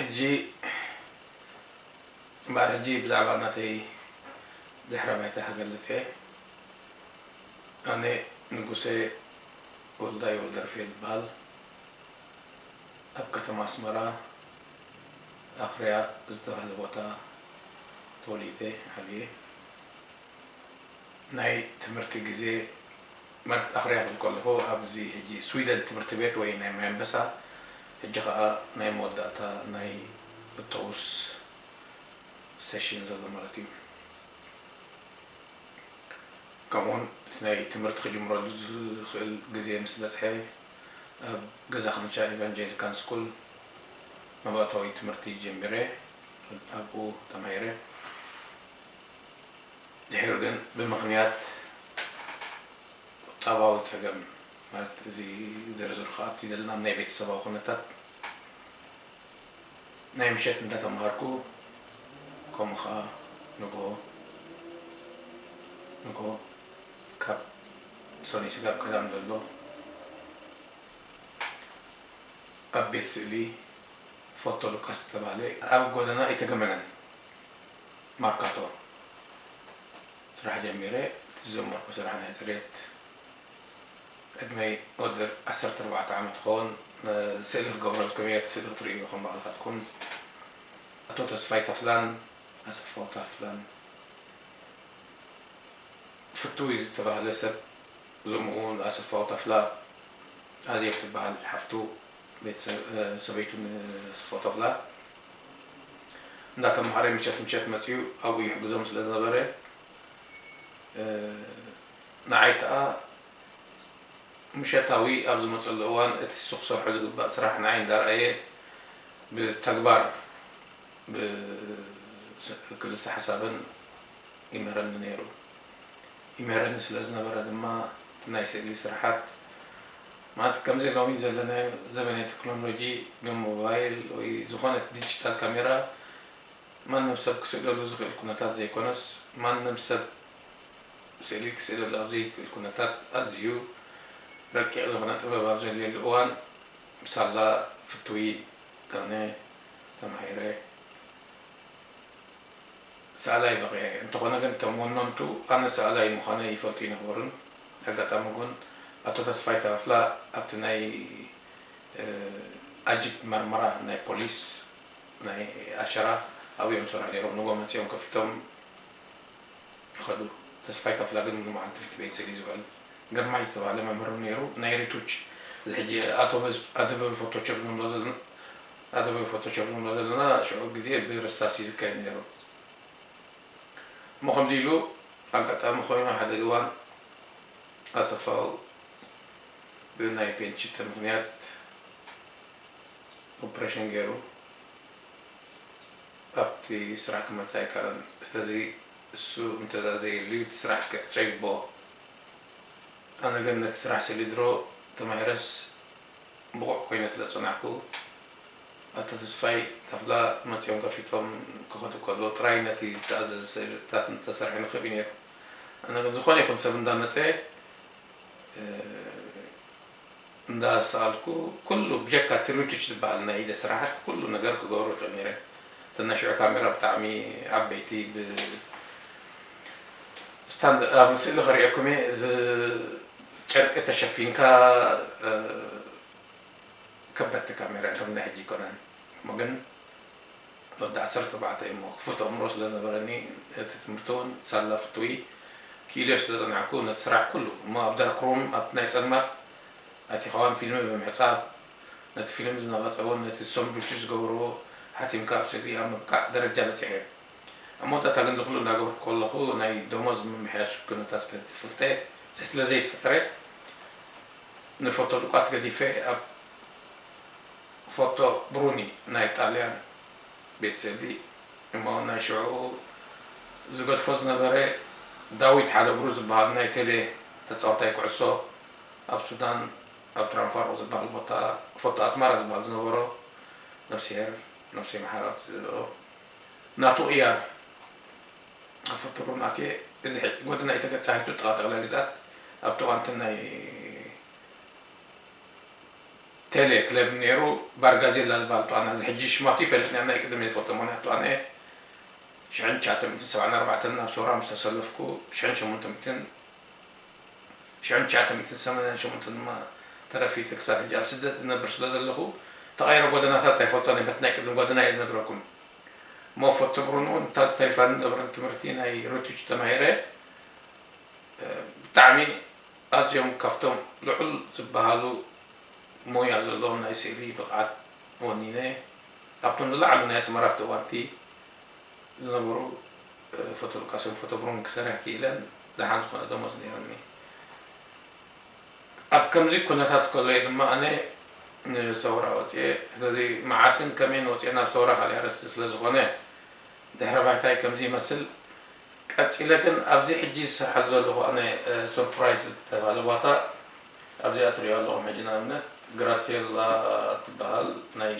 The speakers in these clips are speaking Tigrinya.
ሕጂ እምበኣር፣ ሕጂ ብዛዕባ ናተይ ድሕረ ባይታ ክገልጽ እየ። ኣነ ንጉሰ ወልዳይ ወልደርፌል ይበሃል። ኣብ ከተማ ኣስመራ ኣኽርያ ዝተባህለ ቦታ ተወሊደ ዓብየ። ናይ ትምህርቲ ግዜ፣ ማለት ኣኽርያ ክብል ከለኹ ኣብዚ ሕጂ ስዊደን ትምህርቲ ቤት ወይ ናይ ማይ ኣንበሳ፣ ሕጂ ኸኣ ናይ መወዳእታ ናይ እቶውስ ሰሽን ዘሎ ማለት እዩ። ከምኡውን እቲ ናይ ትምህርቲ ክጅምረሉ ዝኽእል ግዜ ምስ በጽሐ፣ ኣብ ገዛ ከንሻ ኢቫንጀሊካን ስኩል መባእታዊ ትምህርቲ ጀሚረ፣ ኣብኡ ተማሂረ። ድሒሩ ግን ብምኽንያት ቁጠባዊ ጸገም፣ ማለት እዚ ዝርዝር ክኣቱ ይደልና፣ ናይ ቤተሰባዊ ኩነታት፣ ናይ ምሸት እንዳተምሃርኩ፣ ከምኡ ኸኣ ንግሆ፣ ንግሆ ካብ ሰኑይ ስጋብ ቀዳም ዘሎ ኣብ ቤት ስእሊ ፎቶ ሉካስ ዝተባህለ ኣብ ጎደና ኣይተገመነን ማርካቶ ስራሕ ጀሚረ። እቲ ዝጀመርኩ ስራሕ ናይ ጽሬት፣ ዕድመይ ወዲ ዓሰርተ ኣርባዕተ ዓመት ክኸውን፣ ስእሊ ክገብረልኩም እየ፣ እቲ ስእሊ ክትርእይዎ ከም ባዕልኻትኩም። ኣቶ ተስፋይ ተፍላን ኣሰፋው ተፍላን ፍቱይ ዝተባህለ ሰብ፣ ዝምኡ ንኣሰፋው ተፍላ፣ ኣዜብ ትበሃል ሓፍቱ፣ ቤተሰብ፣ እ፣ ሰበይቱ ንኣሰፋው ተፍላ እንዳተምሃረ ምሸት ምሸት መጺኡ ኣብኡ ይሕግዞም ስለ ዝነበረ፣ እ፣ ንዓይ ከኣ ምሸታዊ ኣብ ዝመጸሉ እዋን እቲ እሱ ክሰርሖ ዝግባእ ስራሕ ንዓይ እንዳርኣየ ብተግባር ብስ-፣ ክልሰ ሓሳብን ይምህረኒ ነይሩ። ይምህረኒ ስለ ዝነበረ ድማ እቲ ናይ ስእሊ ስራሓት፣ ማለት ከምዚ ሎሚ ዘለናዮ ዘበናዊ ቴክኖሎጂ ብሞባይል ወይ ዝኾነት ዲጂታል ካሜራ ማንም ሰብ ክስእለሉ ዝኽእል ኩነታት ዘይኮነስ፣ ማንም ሰብ ስእሊ ክስእለሉ ኣብ ዘይክእል ኩነታት ኣዝዩ ረቂቕ ዝኾነ ጥበብ ኣብ ዘድልየሉ እዋን፣ ብሳላ ፍትዊ ኣነ ተማሂረ። ሰኣላይ በቒዐ። እንተኾነ ግን እቶም ወነንቱ ኣነ ሰኣላይ ምዃነይ ይፈልጡ ኣይነበሩን። ኣጋጣሚ ግን ኣቶ ተስፋይ ተኽላ ኣብቲ ናይ፣ እ፣ ኣጂፕ መርመራ ናይ ፖሊስ ናይ ኣሸራ ኣብኡ እዮም ዝሰርሑ ነይሮም። ንጎ መጺኦም ከፊቶም ይኸዱ። ተስፋይ ተኽላ ግን ንመዓልቲ ፊት ቤት ስእሊ ዝውዕል ግርማይ ዝተባህለ መምህር ነይሩ። ናይ ሪቱች፣ እዚ ሕጂ ኣቶ በዝ-፣ ኣደበ ፎቶሾፕ ንብሎ ዘለና፣ ኣደበ ፎቶሾፕ ንብሎ ዘለና፣ ሽዑ ግዜ ብርሳስ እዩ ዝካየድ ነይሩ። እሞ ከምዚ ኢሉ ኣጋጣሚ ኮይኑ ሓደ እዋን ኣሰፋው ብናይ ፔንችተ ምኽንያት ኦፕሬሽን ገይሩ ኣብቲ ስራሕ ክመጽእ ኣይከኣለን። ስለዚ እሱ እንተ ዘይህልዩ እቲ ስራሕ ክዕጾ ይግብኦ። ኣነ ግን ነቲ ስራሕ ስእሊ ድሮ ተማሂረስ ብቑዕ ኮይነ ስለ ዝጸናሕኩ፣ ኣቶ ተስፋይ ተኽላ መጺኦም ከፊቶም ክኸዱ ከለዉ ጥራይ ነቲ ዝተኣዘዘ ስእልታት እንተሰርሐ ንኽእል እዩ ነይሩ። ኣነ ግን ዝኾነ ይኹን ሰብ እንዳመጸ፣ እ፣ እንዳሰኣልኩ፣ ኩሉ ብጀካ እቲ ሪቱች ዝበሃል ናይ ኢደ ስራሓት ኩሉ ነገር ክገብሮ ይኽእል ነይረ። እተን ናይ ሽዑ ካሜራ ብጣዕሚ ዓበይቲ፣ ብ-፣ ስታንድ-፣ ኣብ ስእሊ ከርእየኩም እየ፣ እዚ ጨርቂ ተሸፊንካ፣ እ፣ ከበድቲ ካሜራ እዮም፣ ከም ናይ ሕጂ ኣይኮነን። እሞ ግን ወዲ ዓሰርተ ኣርባዕተ እየ እሞ ክፉት ኣእምሮ ስለ ዝነበረኒ፣ እቲ ትምህርቲ እውን ሳላ ፍትዊ ክኢልዮ ስለ ዝጸናሕኩ፣ ነቲ ስራሕ ኩሉ እሞ ኣብ ዳርክ ሩም፣ ኣብቲ ናይ ጸልማት ኣቲኻውን ፊልሚ ብምሕጻብ፣ ነቲ ፊልም ዝነቐጸ እውን ነቲ ሶምብልቱ ዝገበርዎ ሓቲምካ ኣብ ስእሊ ኣብ ምብቃዕ ደረጃ በጺሐ። ኣብ መወዳእታ ግን ዝኹሉ እንዳገበርኩ ከለኹ ናይ ደሞዝ ምምሕያሽ ኩነታት ስለ ተፈልጠ፣ ስለ ዘይተፈጠረ፣ ንፎቶ ሉቃስ ገዲፈ ኣብ ፎቶ ብሩኒ ናይ ጣልያን ቤት ስእሊ እሞ ናይ ሽዑ ዝገድፎ ዝነበረ ዳዊት ሓደ እግሩ ዝበሃል ናይ ቴሌ ተጻዋታይ ኩዕሶ ኣብ ሱዳን ኣብ ትራንፋርቕ ዝበሃል ቦታ ፎቶ ኣስመራ ዝበሃል ዝነበሮ ነብስሄር ነብሰይ መሓራት ናቱ ቅያር ኣብ ፎቶ ብሩኒ ኣትየ። እዚ ሕጂ ጎደና ኢተገጻሂቱ ጥቓ ጠቕላይ ግዝኣት ኣብቲ እዋንቲ ናይ ቴሌ ክለብ ነይሩ፣ ባርጋዜላ ዝበሃል ጠዋና፣ እዚ ሕጂ ሽማቱ ይፈልጥን እየ፣ ናይ ቅድም እየ ዝፈልጦ፣ ምኽንያቱ ኣነ ሽሕን ትሽዓተ ሚእትን ሰብዓን ኣርባዕተን ናብ ሰውራ ምስ ተሰለፍኩ፣ ሽሕን ሸሞንተ ሚእትን፣ ሽሕን ትሽዓተ ሚእትን ሰማንያን ሸሞንተን ድማ ተረፊተ ክሳብ ሕጂ ኣብ ስደት ዝነብር ስለ ዘለኹ፣ ተቐይሮ ጎደናታት ኣይፈልጦን እየ፣ በቲ ናይ ቅድም ጎደና እየ ዝነግረኩም። እሞ ፎቶ ብሩን እውን እታ ዝተሪፋኒ ዝነበረን ትምህርቲ ናይ ሩቲች ተማሂረ፣ እ፣ ብጣዕሚ ኣዝዮም ካብቶም ልዑል ዝበሃሉ ሞያ ዘለዎም ናይ ስእሊ ብቕዓት ወኒነ፣ ካብቶም ዝለዓሉ ናይ ኣስመራ ኣብቲ እዋንቲ ዝነበሩ፣ እ፣ ፎቶ ሉቃስን ፎቶ ብሩን ክሰርሕ ክኢለን፣ ደሓን ዝኾነ ደሞዝ ነይሩኒ። ኣብ ከምዚ ኩነታት ከሎ እየ ድማ ኣነ ንሰውራ ወፅኤ። ስለዚ መዓስን ከመይን ወፅኤ ናብ ሰውራ ካልእ ኣርእስቲ ስለ ዝኾነ፣ ድሕረ ባይታይ ከምዚ ይመስል። ቀጺለ ግን ኣብዚ ሕጂ ዝሰርሓሉ ዘለኹ ኣነ፣ እ፣ ሱርፕራይዝ ዝተባህለ ቦታ ኣብዚኣ ትሪኦ ኣለኹም። ሕጂ ንኣብነት ግራሲየላ ትበሃል ናይ፣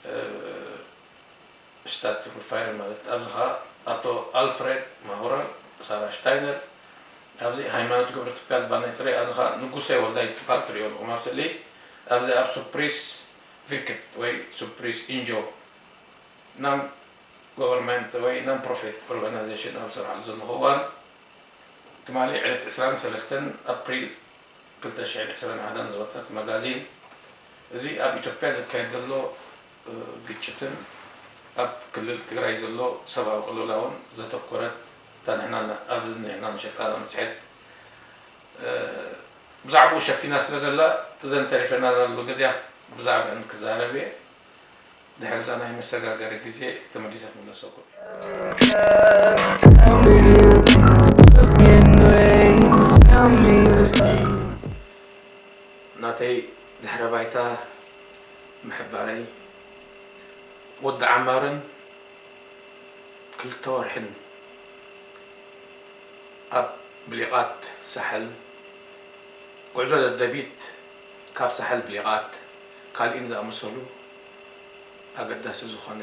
እ፣ ሽታት ሩፋይር ማለት ኣብዚ ኸኣ ኣቶ ኣልፍሬድ ማሁረር፣ ሳራ ሽታይነር፣ ኣብዚ ሃይማኖት ገብረትካል ባነይ ትርኢ፣ ኣነ ኸኣ ንጉሰ ወልዳይ ትበሃል ትሪኦ ኣለኹም ኣብ ስእሊ። ኣብዚ ኣብ ሱፕሪስ ቪርክት ወይ ሱፕሪስ ኢንጆ ናን ጎቨርንመንት ወይ ናን ፕሮፊት ኦርጋናይዜሽን ኣብ ዝሰርሓሉ ዘለኹ እዋን፣ ትማሊ ዕለት ዕስራን ሰለስተን ኣፕሪል ክልተ ሽሕን ዕስራን ሓደን ዝወጸት መጋዚን፣ እዚ ኣብ ኢትዮጵያ ዝካየድ ዘሎ፣ እ፣ ግጭትን ኣብ ክልል ትግራይ ዘሎ ሰብኣዊ ቅልውላውን ዘተኮረት፣ እታ ንሕና ን-፣ ኣብ ንሕና ንሸጣ መጽሔት፣ እ፣ ብዛዕባኡ ሸፊና ስለ ዘላ፣ እዘን ተሪፈና ዘሎ ግዜያት ብዛዕባአን ክዛረብ እየ። ድሕሪ እዛ ናይ መሰጋገሪ ግዜ ተመሊሰ ክምለሰኩም። ናተይ ድሕረ ባይታ ምሕባረይ፣ ወዲ ዓማርን ክልተ ወርሕን ኣብ ብሊቓት ሳሕል፣ ጉዕዞ ደደቢት ካብ ሳሕል ብሊቓት ካልኢን ዝኣመሰሉ ኣገዳሲ ዝኾነ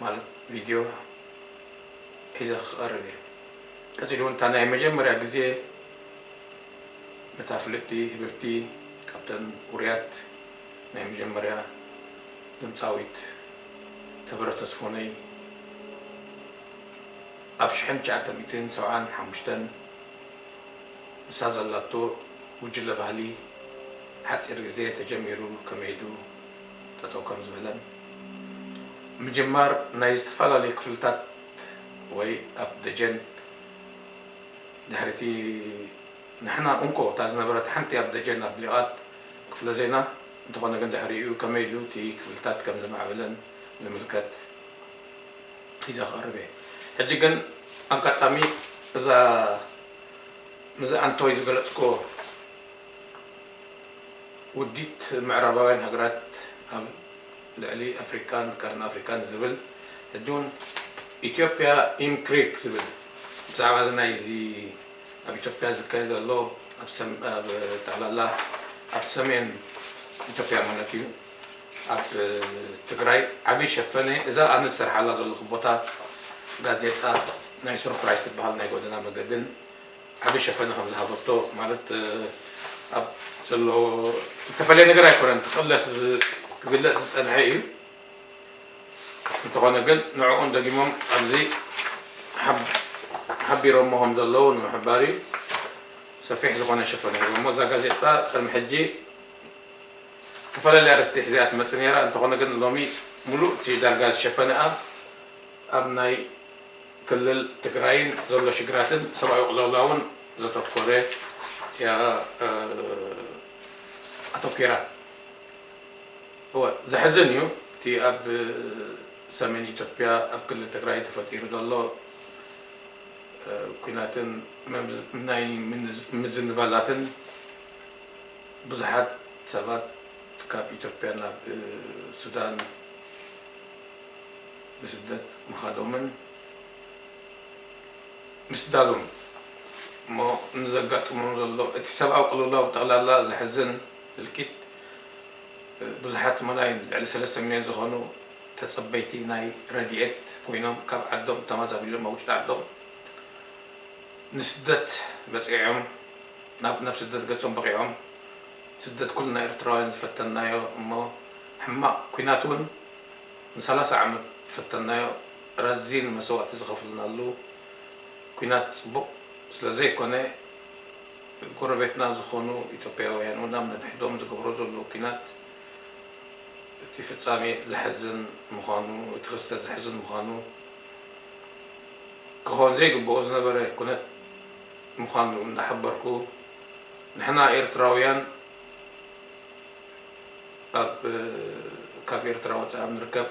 ማለት ቪድዮ ሒዘ ክቐርብ እየ። ቀጺሉ እውን እታ ናይ መጀመርያ ግዜ ነታ ፍልጥቲ ህብብቲ ካብተን ውሩያት ናይ መጀመርያ ድምጻዊት ተበረ ተስፎነይ ኣብ ሽሕን ትሽዓተ ሚእትን ሰብዓን ሓሙሽተን ንሳ ዘላቶ ጉጅለ ባህሊ ሓጺር ግዜ ተጀሚሩ ከመይ ኢሉ ጠጠው ከም ዝበለን፣ ምጅማር ናይ ዝተፈላለዩ ክፍልታት ወይ ኣብ ደጀን ድሕሪቲ ንሕና እንኮ እታ ዝነበረት ሓንቲ ኣብ ደጀን ኣብ ሊቓት ክፍለ ዜና፣ እንተኾነ ግን ድሕሪኡ ከመይ ኢሉ እቲ ክፍልታት ከም ዝማዕበለን ዝምልከት ሒዘ ክቐርብ እየ። ሕጂ ግን ኣጋጣሚ እዛ ምስዚ ኣንቶይ ዝገለጽክዎ ውዲት ምዕራባውያን ሃገራት ኣብ ልዕሊ ኣፍሪቃን ቀርኒ ኣፍሪቃን ዝብል፣ ሕጂ እውን ኢትዮጵያ ኢን ክሪክ ዝብል፣ ብዛዕባ እዚ ናይ እዚ ኣብ ኢትዮጵያ ዝካየድ ዘሎ ኣብ ሰም-፣ ኣብ ጠቕላላ ኣብ ሰሜን ኢትዮጵያ ማለት እዩ፣ ኣብ ትግራይ ዓብዪ ሸፈነ፣ እዛ ኣነ ዝሰርሓላ ዘለኹ ቦታ ጋዜጣ ናይ ሱርፕራይዝ ትበሃል ናይ ጎደና መገድን ዓቢ ሸፈነ ከም ዝሃበቶ፣ ማለት፣ እ፣ ኣብ ዘሎ እተፈላለየ ነገር ኣይኮነን፣ ክቕለስ ዝ-፣ ክግለጽ ዝጸንሐ እዩ። እንተኾነ ግን ንዕኡን ደጊሞም ኣብዚ ሓብ-፣ ሓቢሮሞ ከም ዘለዉ ንምሕባር እዩ። ሰፊሕ ዝኾነ ሸፈነ ሂቦሞ። እዛ ጋዜጣ ቅድሚ ሕጂ ዝተፈላለየ ኣርእስቲ ሒዛ እያ ትመጽእ ነይራ። እንተኾነ ግን ሎሚ ምሉእ እቲ ዳርጋ ዝሸፈነኣ ኣብ ናይ ክልል ትግራይን ዘሎ ሽግራትን ሰብኣዊ ቅልውላውን ዘተኮረ እያ፣ እ፣ ኣተኲራ። እወ፣ ዘሕዝን እዩ። እቲ ኣብ ሰሜን ኢትዮጵያ ኣብ ክልል ትግራይ ተፈጢሩ ዘሎ፣ እ፣ ኲናትን መምዝ-፣ ናይ ምንዝ-፣ ምዝንባላትን ብዙሓት ሰባት ካብ ኢትዮጵያ ናብ፣ እ፣ ሱዳን ብስደት ምኻዶምን ምስዳዶም እሞ ንዘጋጥሞም ዘሎ እቲ ሰብኣዊ ቅልውላው ብጠቕላላ ዘሕዝን ህልቂት፣ እ፣ ብዙሓት መላይን ልዕሊ ሰለስተ ሚልዮን ዝኾኑ ተጸበይቲ ናይ ረድኤት ኮይኖም ካብ ዓዶም ተማዛቢሎም ኣብ ውሽጢ ዓዶም ንስደት በጺዖም ናብ ናብ ስደት ገጾም በቒዖም። ስደት ኩልና ኤርትራውያን ዝፈተንናዮ እሞ ሕማቕ ኲናት እውን ንሰላሳ ዓመት ዝፈተንናዮ ረዚን መስዋእቲ ዝኸፍልናሉ ኲናት ጽቡቕ ስለ ዘይኮነ፣ ጎረቤትና ዝኾኑ ኢትዮጵያውያን እውን ኣብ ነድሕዶም ዝገብሮ ዘለዉ ኲናት እቲ ፍጻሜ ዘሕዝን ምዃኑ፣ እቲ ክስተት ዘሕዝን ምዃኑ፣ ክኸውን ዘይግብኦ ዝነበረ ኩነት ምዃኑ እንዳሓበርኩ፣ ንሕና ኤርትራውያን ኣብ፣ ካብ ኤርትራ ወጻኢ ኣብ ንርከብ፣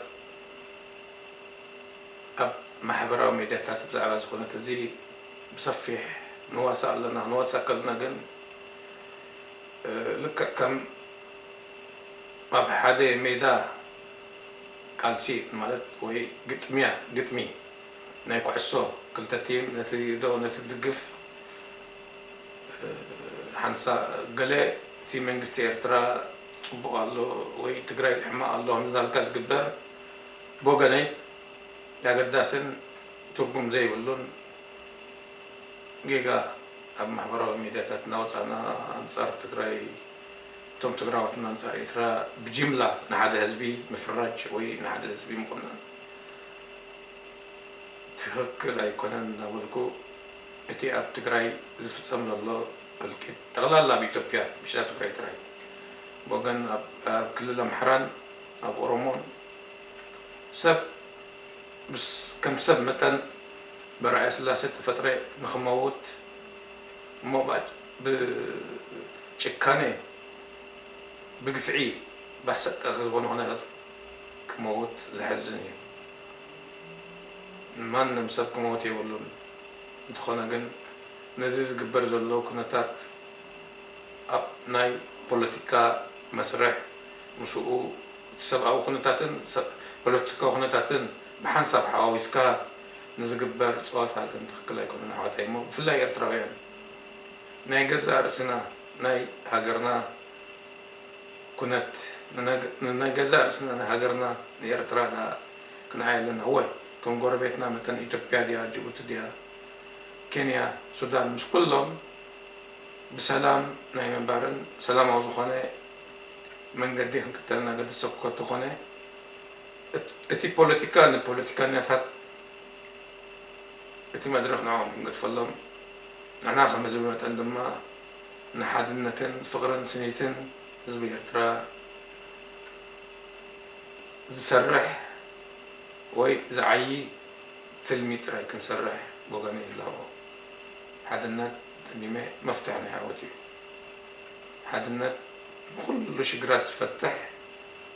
ኣብ ማሕበራዊ ሜድያታት ብዛዕባ እዚ ኩነት እዚ ብሰፊሕ ንዋሳእ ኣለና። ክንዋሳእ ከለና ግን፣ እ፣ ልክዕ ከም ኣብ ሓደ ሜዳ ቃልሲ ማለት ወይ ግጥምያ፣ ግጥሚ ናይ ኩዕሶ፣ ክልተ ቲም፣ ነቲ ዶ ነቲ ድግፍ፣ እ፣ ሓንሳ ገለ እቲ መንግስቲ ኤርትራ ጽቡቕ ኣሎ ወይ ትግራይ ሕማቕ ኣሎ እንዳልካ ዝግበር ብወገነይ ኣገዳስን ትርጉም ዘይብሉን ጌጋ ኣብ ማሕበራዊ ሚድያታት እናወፃእና ኣንፃር ትግራይ፣ እቶም ትግራዎት እውን ኣንፃር ኤርትራ ብጅምላ ንሓደ ህዝቢ ምፍራጅ ወይ ንሓደ ህዝቢ ምኹናን ትኽክል ኣይኮነን እናበልኩ፣ እቲ ኣብ ትግራይ ዝፍፀም ዘሎ እልቂት ጠቕላላ ኣብ ኢትዮጵያ፣ ምሽ ኣብ ትግራይ ጥራይ፣ ብወገን ኣብ፣ ኣብ ክልል ኣምሓራን ኣብ ኦሮሞን ሰብ ምስ፣ ከም ሰብ መጠን ብኣርኣያ ስላሴ ተፈጥረ ንኽመውት እሞ ብጭካኔ ብግፍዒ ባሰቃቂ ዝኾነ ኩነታት ክመውት ዘሕዝን እዩ። ማንም ሰብ ክመውት የብሉን። እንተኾነ ግን ነዚ ዝግበር ዘሎ ኩነታት ኣብ ናይ ፖለቲካ መስርሕ ምስኡ እቲ ሰብኣዊ ኩነታትን ሰ-፣ ፖለቲካዊ ኩነታትን ብሓንሳብ ሓዋዊስካ ንዝግበር ጸወታ ግን ትኽክል ኣይኮነን ኣሕዋተይ። እሞ ብፍላይ ኤርትራውያን ናይ ገዛእ ርእስና ናይ ሃገርና ኩነት ንነገ-፣ ንናይ ገዛእ ርእስና ንሃገርና ንኤርትራ ደኣ ክንዓይ ኣለና። እወ፣ ከም ጎረቤትና መጠን ኢትዮጵያ ድያ፣ ጅቡቲ ድያ፣ ኬንያ፣ ሱዳን፣ ምስ ኩሎም ብሰላም ናይ ምንባርን ሰላማዊ ዝኾነ መንገዲ ክንክተል እናገደሰ እኳ እንተኾነ፣ እት-፣ እቲ ፖለቲካ ንፖለቲካኛታት እቲ መድረኽ ንዕኦም ክንገድፈሎም፣ ንሕና ከም ህዝቢ መጠን ድማ ንሓድነትን ፍቕርን ስኒትን ህዝቢ ኤርትራ ዝሰርሕ ወይ ዝዓዪ ትልሚ ጥራይ ክንሰርሕ ብወገነይ ይላቦ። ሓድነት ደጊመ መፍትሒ ናይ ዓወት እዩ። ሓድነት ንኹሉ ሽግራት ዝፈትሕ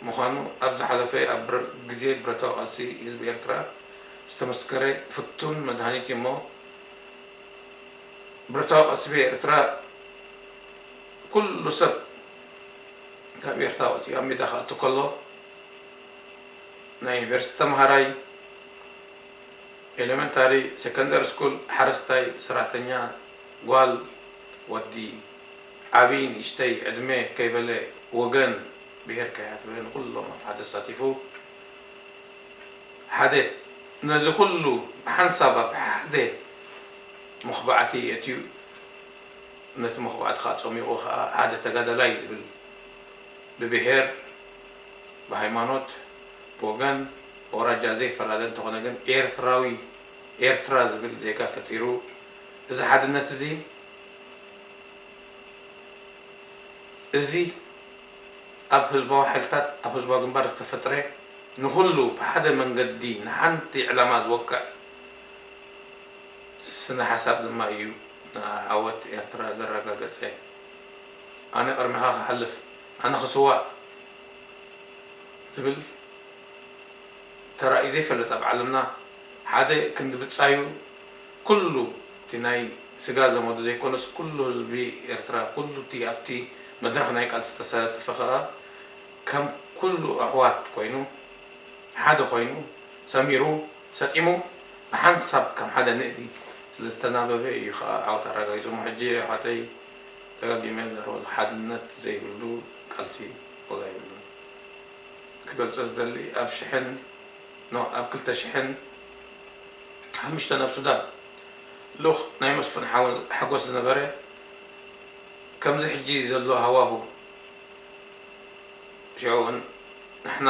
ምዃኑ ኣብ ዝሓለፈ ኣብ ብረ-፣ ግዜ ብረታዊ ቃልሲ ህዝቢ ኤርትራ ዝተመስከረ ፍቱን መድሃኒት እዩ እሞ፣ ብረታዊ ቃልሲ ህዝቢ ኤርትራ ኩሉ ሰብ ካብ ኤርትራ ወጺኡ ኣብ ሜዳ ክኣቱ ከሎ፣ ናይ ዩኒቨርሲቲ ተምሃራይ፣ ኤሌመንታሪ፣ ሰከንደሪ ስኩል፣ ሓረስታይ፣ ሰራሕተኛ፣ ጓል፣ ወዲ፣ ዓቢ፣ ንእሽተይ፣ ዕድመ ከይበለ፣ ወገን፣ ብሄር ከይሓፈረ ንኹሎም ኣብ ሓደ ኣሳቲፉ፣ ሓደ ነዚ ኩሉ ብሓንሳብ ኣብ ሓደ መኹባዕቲ የእትዩ፣ ነቲ መኹባዕቲ ኸኣ ጸሚቑ ኸኣ ሓደ ተጋዳላይ ዝብል ብብሄር፣ ብሃይማኖት፣ ብወገን፣ ብኣውራጃ ዘይፈላለ እንተኾነ ግን ኤርትራዊ፣ ኤርትራ ዝብል ዜጋ ፈጢሩ፣ እዚ ሓድነት እዚ፣ እዚ ኣብ ህዝባዊ ሓይልታት፣ ኣብ ህዝባዊ ግንባር ዝተፈጥረ፣ ንኹሉ ብሓደ መንገዲ ንሓንቲ ዕላማ ዝወቅዕ ስነ ሓሳብ ድማ እዩ ንዓወት ኤርትራ ዘረጋገጸ። ኣነ ቅድሚኻ ክሓልፍ፣ ኣነ ክስዋእ ዝብል ተራእዩ ዘይፈልጥ ኣብ ዓለምና። ሓደ ክንዲ ብጻዩ ኩሉ እቲ ናይ ስጋ ዘመዱ ዘይኮነስ ኩሉ ህዝቢ ኤርትራ፣ ኩሉ እቲ ኣብቲ መድረኽ ናይ ቃልሲ ዝተሳተፈ ከኣ ከም ኩሉ ኣሕዋት ኮይኑ፣ ሓደ ኮይኑ፣ ሰሚሩ፣ ሰጢሙ፣ ብሓንሳብ ከም ሓደ ንእዲ ስለ ዝተናበበ እዩ ከኣ ዓወት ኣረጋጊጹ። እሞ ሕጂ ኣሕዋተይ፣ ደጋጊመ ዝዛረቦ፣ ሓድነት ዘይብሉ ቃልሲ ዋጋ የብሉን። ክገልጾ ዝደሊ፣ ኣብ ሽሕን፣ ኖ፣ ኣብ ክልተ ሽሕን ሓሙሽተን ኣብ ሱዳን ልኡኽ ናይ መስፍን ሓወ-፣ ሓጎስ ዝነበረ፣ ከምዚ ሕጂ ዘሎ ሃዋሁ ሽዑ ንሕና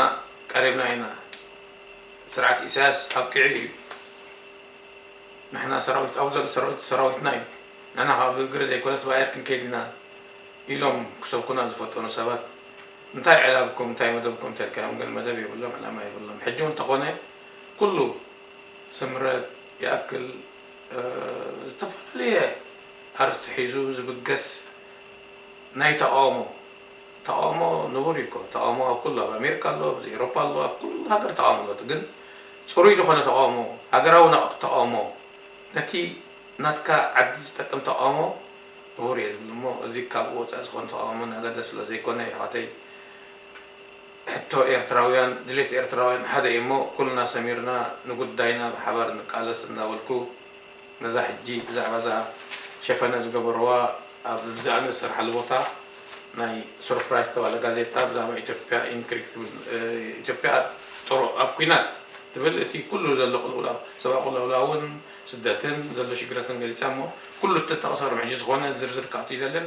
ቀሪብና ኢና። ስርዓት ኢሳያስ ኣብቂዑ እዩ። ንሕና ሰራዊት ኣብኡ ዘሎ ሰራዊት ሰራዊትና እዩ። ንሕና ካብ እግሪ ዘይኮነስ ብኣየር ክንከይድ ኢና ኢሎም ክሰብኩና ዝፈተኑ ሰባት እንታይ ዕላብኩም እንታይ መደብኩም እንተልካዮም ግን መደብ የብሎም ዕላማ የብሎም። ሕጂ እውን እንተኾነ ኩሉ ስምረት ይኣክል ዝተፈላለየ ኣርስቲ ሒዙ ዝብገስ ናይ ተቃውሞ ተቃውሞ ንቡር እዩ እኮ። ተቃውሞ ኣብ ኩሉ ኣብ ኣሜሪካ ኣሎ ኣብዚ ኤሮፓ ኣሎ ኣብ ኩሉ ሃገር ተቃውሞ ኣሎ። ግን ፅሩይ ዝኾነ ተቃውሞ ሃገራዊ ተቃውሞ ነቲ ናትካ ዓዲ ዝጠቅም ተቃውሞ ንቡር እየ ዝብል እሞ እዚ ካብኡ ወፃኢ ዝኾነ ተቃውሞ ነገደ ስለ ዘይኮነ ይሓተይ ሕቶ ኤርትራውያን ድሌት ኤርትራውያን ሓደ እዩ እሞ ኩልና ሰሚርና ንጉዳይና ብሓባር ንቃለስ እናበልኩ ነዛ ሕጂ ብዛዕባ እዛ ሸፈነ ዝገበርዋ ኣብ ዝኣነ ዝሰርሓሉ ቦታ ናይ ሱርፕራይዝ ዝተባለ ጋዜጣ ብዛዕባ ኢትዮጵያ ኢንክሪክ ትብል ኢትዮጵያ ጥሩ ኣብ ኩናት ትብል እቲ ኩሉ ዘሎ ቅልውላው ሰብኣዊ ቅልውላውን ስደትን ዘሎ ሽግረትን ገሊፃ እሞ ኩሉ እተጠቕሰ ርምሕጂ ዝኾነ ዝርዝር ክኣቱ ይደልን